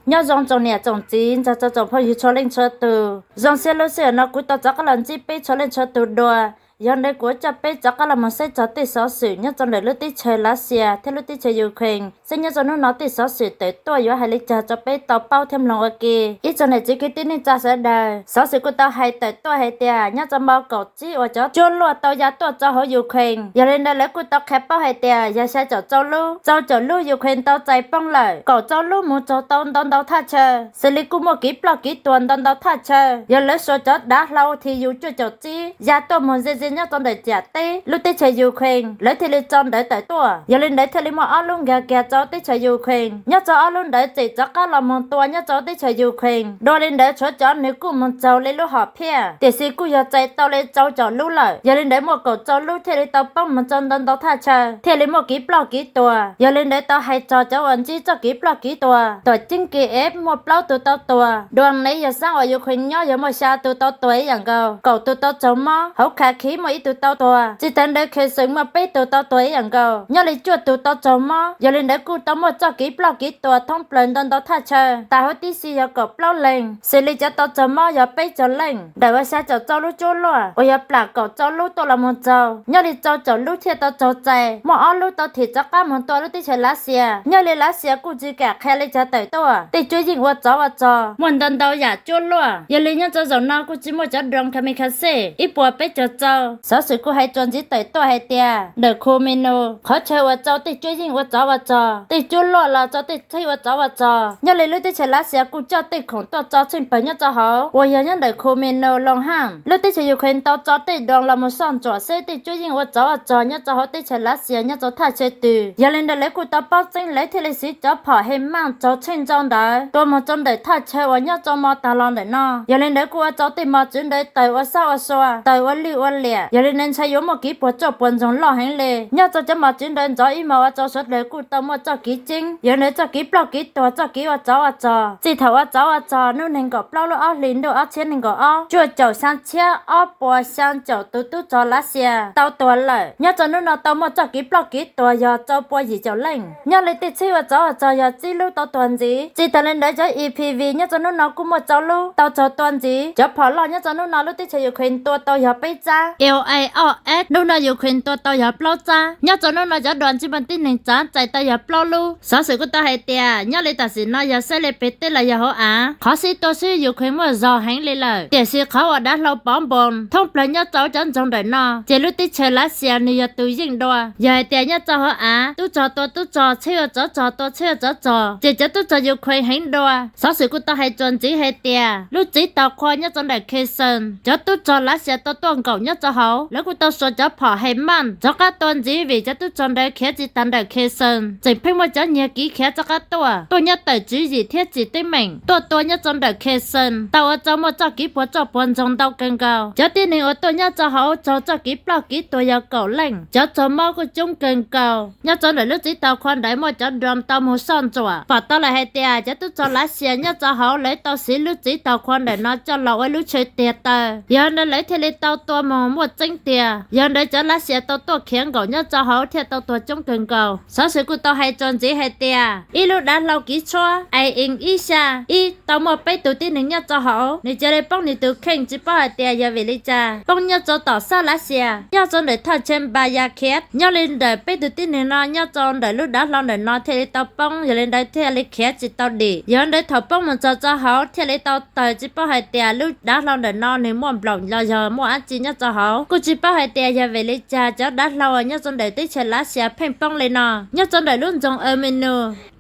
Nyob zoo tsoom niam tsoom txiv, nrog rau tsoom phooj ywg txhua leej txhua tus. Zoo siab lub sij hawm no kuv tau rov qab los ntsib peb txhua leej txhua tus dua. Yog ntawd kuv coj peb rov qab los mus saib txog tej xov xwm nyob rau ntawm lub teb chaws Lav Xias thiab lub teb chaws Ukraine, saib nyob rau hnub no tej xov xwm tawm tuaj yuav hais li cas rau peb tau paub thiab mloog ua ke. Ib tsoom niam txiv kwv tij neej tsa sawv daws, xov xwm kuj tau hais tawm tuaj hais tias nyob rau hmo kaum tsib uas cov cuab luaj tau ya tuaj rau hauv Ukraine, yog li ntawd lawv kuj tau qhia paub hais tias yog xya caum rau lub, rau caum lub Ukraine tau txais poob lawm, kaum rau lub mus txog tau ntau ntau thaj chaw, xws li kuj muaj kev ploj kev tuag ntau ntau thaj chaw. Yog lawv suav cov dav hlau T U cuaj caum tsib ya tuaj mus ze ze nyob rau ntawm ciam teb lub teb chaws Ukraine, lawv thiaj li tso ntawv tawm tuaj. Yog li ntawd thiaj li muaj ob lub nkag kiag rau teb chaws Ukraine, nyob rau ob lub ntawd tseem rov qab los mus tua nyob rau teb chaws Ukraine. Dua li ntawd tshuav cov nws kuj mus txaus li lub hom phiaj, tiam sis kuj yog txais tau li rau caum lub lawm. Yog li ntawd muaj kaum rau lub thiaj li tau poob mus rau ntau ntau thaj chaw, thiaj li muaj kev ploj kev tuag. Yog li ntawd tau hais txog cov uas ntsib txoj kev ploj kev tuag, tuam ceeb Kiev muaj plaub tus tau tuag, Donetsk yog xab uas Ukraine nyob yog muaj xya tus tau tuag ib yam nkaus, kaum tus tau raug mob, hauv Kharkiv muaj ib tug tau tuag, tsis tas ntawd Kherson muaj peb tus tau tuag ib yam nkaus, nyob li cuaj tus tau raug mob. Yog li ntawd kuj tau muaj txoj kev ploj kev tuag thoob plaws ntau ntau thaj chaw, tas huv tib si yog kaum plaub leeg, xws li cov tau raug mob yog peb caug leej. Ntawm uas xya caum rau lub cuab luaj uas yog plam kaum rau lub tuaj los mus txaus, nyob li rau caum lub thiaj tau raug txais, muaj ob lub tau thim rov qab mus tua lub teb chaws Lav Xias. Nyob li Lav Xias kuj tsis kam qhia li cas tawm tuaj, tej cuab yeej ua tsov ua rog, muaj ntau ntau yam cuab luaj. Yog li nyob rau zaum no kuj tsis muaj cov drone kamikaze ib puas peb caug rau. Xov xwm kuj hais txuas ntxiv tawm tuaj hais tias ntawm Khumeno, qhov chaw uas rau tej cuab yeej ua tsov ua rog, tej cuab luaj los rau tej tsheb ua tsov ua rog, nyob li lub teb chaws Lav Xias kuj coj tej khoom tuaj tso tsheej pawg nyob rau hauv uas yog nyob ntawm Khumeno Luhansk. Lub teb chaws Ukraine tau tso tej drone los mus soj ntsuam seb tej cuab yeej ua tsov ua rog nyob rau hauv teb chaws Lav Xias nyob rau thaj chaw twg. Yog li ntawd lawv kuj tau paub tseeb, lawv thiaj li siv cov phom HIMARS raug tsheej nrau ntawd tua mus rau ntawm thaj chaw uas nyob rau hmo tag los ntawm no. Yog li ntawd kuj ua rau tej mos txwv ntawd tawg ua sab ua sua, tawg ua lwj ua liam. Yog li ntawd ntshai yuav muaj kev puas tsuaj puas ntsoog loj heev li. Nyob rau cov mos txwv ntawd ntxov ib hmos ua rau sawv daws kuj tau muaj txoj kev ceeb. Yog li ntawd txoj kev ploj kev tuag, txoj kev ua tsov ua rog, txij thaum ua tsov ua rog hnub nees nkaum plaub lub ob hlis ntuj ob txhiab nees nkaum ob, cuaj caum xya txhiab ob puas xya caum tus tub rog Lav Xias tau tuag lawm. Nyob rau hnub no tau muaj txoj kev ploj kev tuag yog rau pua yim caum leej. Nyob li tej tsheb ua tsov ua rog yog tsib lub tau tuag ntxiv. Tsis tas li ntawd cov E P V nyob rau hnub no kuj muaj rau lub tau raug tua ntxiv. Cov phom loj nyob rau hnub no lub teb chaws Ukraine tua tau yog peb tsab, L A O S hnub no Ukraine tua tau yog plaub tsab. Nyob rau hnub no cov drone ntsij muaj tib neeg txav txais tau yog plaub lub. Xov xwm kuj tau hais tias nyob li tam sim no yog saib li pem teb los yog hauv av, qhov sib tua sib Ukraine muaj zog heev li lawm, tiam sis qhov uas dav hlau pov npoos thoob plaws nyob rau cov nroog ntawm no, ces lub teb chaws Lav Xias nws yog tus yeej dua. Yog hais tias nyob rau hauv av tub rog tua tub rog, tsheb ua tsov rog tua tsheb ua tsov rog, ces cov tub rog Ukraine heev dua. Xov xwm kuj tau hais txuas ntxiv hais tias lub tsev thaum qhua nyob rau ntawm Kherson, cov tub rog Lav Xias tau tuaj nkaum nyob rau hauv, lawv kuj tau suav cov phom HIMARS rov qab tua ntxiv vim cov tub rog ntawd khiav tsis tas ntawm Kherson, tseem pheej muaj cov nyiag kev khiav rov qab tuaj, tuaj nyob tawm tswv yim thiab tsim teeb meem tuaj tua nyob rau ntawm Kherson, tau ua rau muaj txoj kev puas tsuaj puas ntsoog ntau kawg nkaus. Cov tib neeg uas tuaj nyob rau hauv raug txoj kev ploj kev tuag yog kaum leej, cov raug mob kuj coob kawg nkaus. Nyob rau ntawm lub tsev thaum qhua ntawd muaj cov drone tau mus soj ntsuam, pom tau lawm hais tias cov tub rog Lav Xias nyob rau hauv lawv tau siv lub tsev thaum qhua ntawm no coj los ua lub chaw tiag taw, yog ntawd lawv thiaj li tau tua mus muaj tseeb tiag. Yog ntawd cov Lav Xias tau tuaj khiav nkaum nyob rau hauv thiaj tau tuag coob kawg nkaus. Xov xwm kuj tau hais txuas ntxiv hais tias ib lub dav hlau kev tshuab A N ib xya ib tau muaj peb tus tib neeg nyob rau hauv, nws cia li poob nws tus kheej tsis paub hais tias yog vim li cas, poob nyob rau tom sab Lav Xias nyob rau ntawm thaj chaw Npayakhiav. Nyob li ntawm peb tus tib neeg no nyob rau ntawm lub dav hlau ntawm no thiaj li tau poob, yog li ntawd thiaj li khiav tsis tau dim. Yog ntawd thaum poob mus txog rau hauv thiaj li tau tawg tsis paub hais tias lub dav hlau ntawm no nws muaj nplaum los yog muaj dab tsi nyob rau hauv. Kuj tsis paub hais tias yog vim li cas cov dav hlau uas nyob rau ntawm teb chaws Lav Xias pheej poob li no. Nyob rau ntawm lub nroog Aminu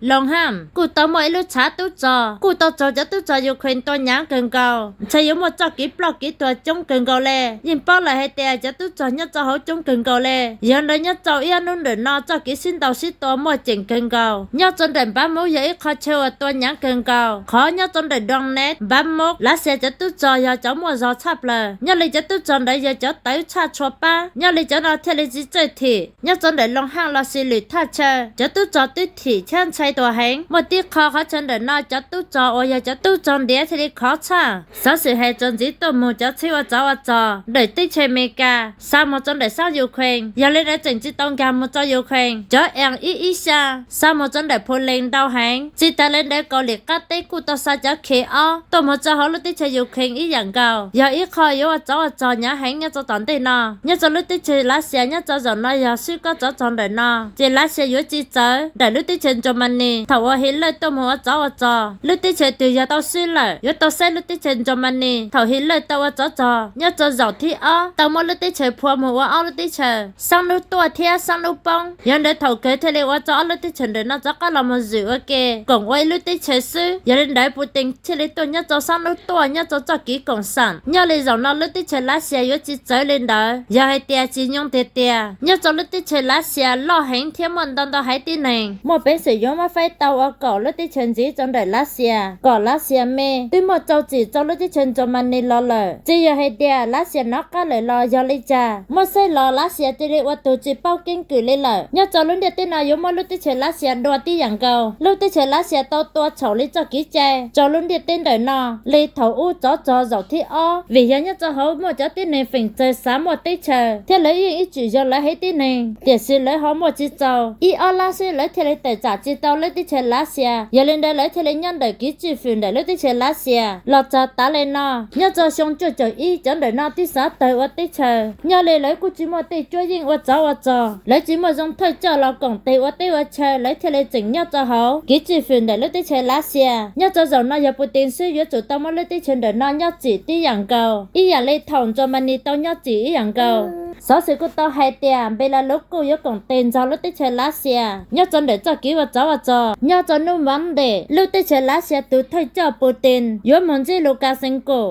Loos Ham kuj tau muaj ib lub tshav tub rog kuj tau raug cov tub rog Ukraine tua hnyav kawg nkaus, ntshe yuav muaj txoj kev ploj kev tuag coob kawg nkaus li. Yeej paub lawm hais tias cov tub rog nyob rau hauv coob kawg nkaus li. Yog ntawd nyob rau ib ob hnub ntawm no txoj kev sib ntaus sib tua muaj ceem kawg nkaus. Nyob rau ntawm Npav Muv yog ib qhov chaw uas tua hnyav kawg nkaus. Qhov nyob rau ntawm Donetsk, Npav Muv, Lav Xias cov tub rog yog cov muaj zog tshaj plaws. Nyob li cov tub rog ntawd yog cov tawv tshaj tshua pab. Nyob li cov no thiaj li tsis txawj thim. Nyob rau ntawm Looj Haj los sis lwm thaj chaw, cov tub rog twb thim thiab ntshai tuag heev. Muaj tib qho qhov chaw ntawm no cov tub rog uas yog cov tub rog ntiav thiaj li khov tshaj. Xov xwm hais txuas ntxiv tuaj mus cov txhib ua tsov ua rog ntawm teb chaws Amelikas xa mus rau ntawm sab Ukraine, yog li ntawd tseem tsis tau nkag mus rau Ukraine. Cov M ib ib xya xa mus rau ntawm Poland ntau heev. Tsis tas li ntawd Kaus Lim qab teb kuj tau xa cov K ob tuaj mus rau hauv lub teb chaws Ukraine ib yam nkaus, yog ib qho yuav ua tsov ua rog hnyav heev nyob rau tom ntej no. Nyob rau lub teb chaws Lav Xias nyob rau zaum no yog swb kob tsov rog ntawm no, ces Lav Xias yuav tsis txawv ntawm lub teb chaws Ntsuas Mas Nis thaum uas Hitler tuaj mus ua tsov ua rog. Lub teb chaws twg yog tau swb lawm yuav tau saib lub teb chaws Ntsuas Mas Nis thaum Hitler tau ua tsov rog nyob rau zaum thib ob tau muab lub teb chaws phua mus ua ob lub teb chaws, Xab Nub Tuaj thiab Xab Nub Poob. Yog ntawd thaum kawg thiaj li ua rau ob lub teb chaws ntawm no rov qab los mus zwm ua ke koom ua ib lub teb chaws xwb. Yog li ntawd Putin thiaj li tuaj nyob rau Xab Nub Tuaj nyob rau txoj kev koom xam. Nyob li zaum no lub teb chaws Lav Xias yuav tsis txawv li ntawd, yog hais tias tsis nyoog tiag tiag nyob rau lub teb chaws Lav Xias loj heev thiab muaj ntau ntau haiv tib neeg, muaj peev xwm yuav muab faib tau ua kaum lub teb chaws ntxiv rau ntawm Lav Xias kom Lav Xias me. Twb muaj rau txim rau lub teb chaws Ntsuas Mas Nis los lawm, tsis yog hais tias Lav Xias nov qab lawm los yog li cas. Muab saib los Lav Xias cia li ua tus tsis paub keeb kwm li lawm. Nyob rau lub ntiaj teb no yuav muab lub teb chaws Lav Xias dua tib yam nkaus. Lub teb chaws Lav Xias tau tua txhaum li txoj kev cai rau lub ntiaj teb ntawm no li thaum ub tsov rog zaum thib ob, vim yog nyob rau hauv muaj cov tib neeg feem tsawg xav muaj teb chaws thiab lawv yeej ib txwm yog lawv haiv tib neeg, tiam sis lawv ho muaj tsis txaus, ib ob lab xwb lawv thiaj li tawm tsam tsis tau lub teb chaws Lav Xias. Yog li ntawd lawv thiaj li nyob ntawm kev tswj fwm ntawm lub teb chaws Lav Xias los txog tav li no. Nyob rau xyoo cuaj caum ib cov ntawm no twb xav tawg ua teb chaws, nyob li lawv kuj tsis muaj tej cuab yeej ua tsov ua rog, lawv tsis muaj zoo thawj coj los koom tes ua teb ua chaw, lawv thiaj li tseem nyob rau hauv kev tswj fwm ntawm lub teb chaws Lav Xias. Nyob rau zaum no yog Putin xwb yuav tsum tau muab lub teb chaws ntawm no nyob txim tib yam nkaus, ib yam li thaum Ntsuas Mas Nis tau nyob txim ib yam nkaus. Xov xwm kuj tau hais tias Npelas Lus kuj yuav koom tes nrog lub teb chaws Lav Xias nyob rau ntawm txoj kev ua tsov ua rog. Nyob rau hnub Monday, lub teb chaws Lav Xias tus thawj coj Putin yuav mus ntsib Lukashenko.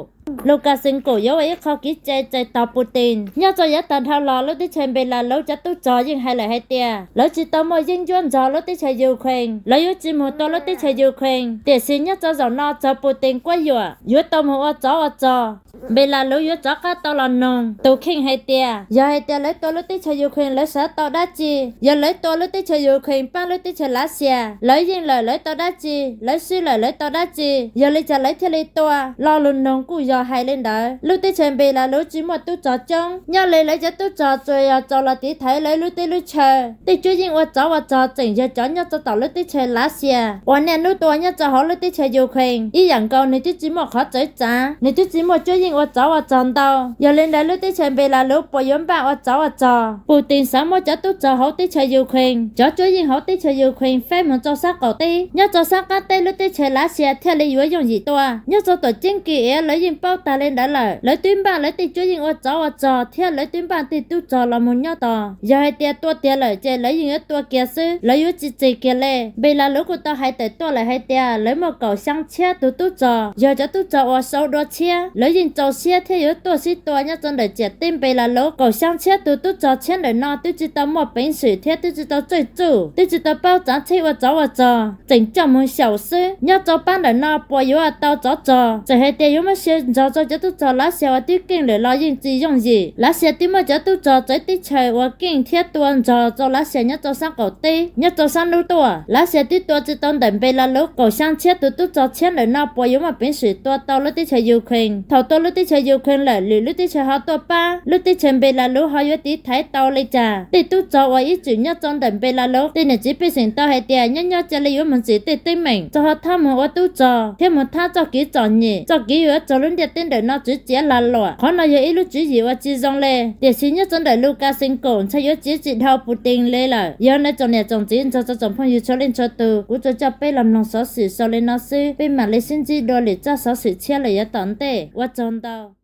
Lukashenko yuav ua ib qho kev cai txais tos Putin. Nyob rau yav tag dhau los lub teb chaws Npelas Lus cov tub rog yeej hais lawm hais tias lawv tsis tau muaj yeeb ncuab nrog lub teb chaws Ukraine, lawv yuav tsis mus tua lub teb chaws Ukraine. Tiam sis nyob rau zaum no txog Putin quab yuam yuav tau mus ua tsov ua rog, Npelas Lus yuav rov qab tau los noog tus kheej hais tias yog hais tias lawv tua lub teb chaws Ukraine lawv xav tau dab tsi, yog lawv tua lub teb chaws Ukraine pab lub teb chaws Lav Xias, lawv yeej lawm lawv tau dab tsi, lawv swb lawm lawv tau dab tsi, yog li cas lawv thiaj li tua. Lo lus noog kuj yog hais li ntawd. Lub teb chaws Npelas Lus tsis muaj tub rog coob, nyob li lawv cov tub rog tsuas yog tau los tiv thaiv lawv lub teb lub chaw. Tej cuab yeej ua tsov ua rog tseem yog cov nyob rau tom lub teb chaws Lav Xias uas niaj hnub tua nyob rau hauv lub teb chaws Ukraine ib yam nkaus, nws twb tsis muaj qhov txawv txav, nws twb tsis muaj cuab yeej ua tsov ua rog ntau. Yog li ntawd lub teb chaws Npelas Lus puas yuav npaj ua tsov ua rog? Putin xav muab cov tub rog hauv teb chaws Ukraine, cov cuab yeej hauv teb chaws Ukraine faib mus rau sab qaum teb, nyob rau sab qab teb lub teb chaws Lav Xias thiaj li yuav yooj yim tua. Nyob rau tom ceeb kis iav lawv yeej paub tag li ntawd lawm, lawv twb npaj lawv tej cuab yeej ua tsov ua rog thiab lawv twb npaj tej tub rog los mus nyob tos. Yog hais tias tua tiag lawm ces lawv yeej yuav tua kiag xwb, lawv yuav tsis tseg kiag li. Npelas Lus kuj tau hais tawm tuaj lawm hais tias lawv muaj kaum xyaa txhiab tus tub rog, yog cov tub rog uas sau dua tshiab, lawv yeej rau siab thiab yuav tuaj sib tua nyob rau ntawm ciam teb Npelas Lus. Kaum xyaa txhiab tus tub rog tshiab ntawm no twb tsis tau muaj peev xwm thiab twb tsis tau tswj txuj, twb tsis tau paub tsav tsheb ua tsov ua rog, tseem coj mus xyaum xwb. Nyob rau pab ntawm no puas yuav tau tsov rog? Txawm hais tias yuav muab sia nrog rau cov tub rog Lav Xias uas twb keej lawm los yeej tsis yooj yim. Lav Xias twb muab cov tub rog txawv teb chaws uas keej thiab tua nrog rau Lav Xias nyob rau sab qaum teb, nyob rau sab hnub tuaj. Lav Xias twb tua tsis tau ntawm Npelas Lus kaum xyaa txhiab tus tub rog tshiab ntawm no puas yuav muaj peev xwm tua tau lub teb chaws Ukraine. Thaum tua lub teb chaws Ukraine lawm, lwm lub teb chaws ho tuaj pab. Lub teb chaws Npelas Lus ho yuav tiv thaiv tau li cas? Tej tub rog uas ib txwm nyob rau ntawm Npelas Lus, tej niam txiv pej xeem tau hais tias nyob nyob cia li yuav mus ntxiv tej teeb meem, rau ho thab mus ua tub rog thiab mus thab txoj kev txom nyem, txoj kev yuav raug lub ntiaj teb ntawm no txwv txiav lag luam. Qhov no yog ib lub tswv yim uas tsis zoo li. Tiam sis nyob rau ntawm Lukashenko ntshai yuav txiav tsis dhau Putin li lawm. Yog nej tsoom niam tsoom txiv nrog rau tsoom phooj ywg txhua leej txhua tus, kuv tsuas coj peb los mloog xov xwm xaus li no xwb, peb mam li sib ntsib dua lwm zaj xov xwm tshiab lawm yav tom ntej. Ua tsaug ntau.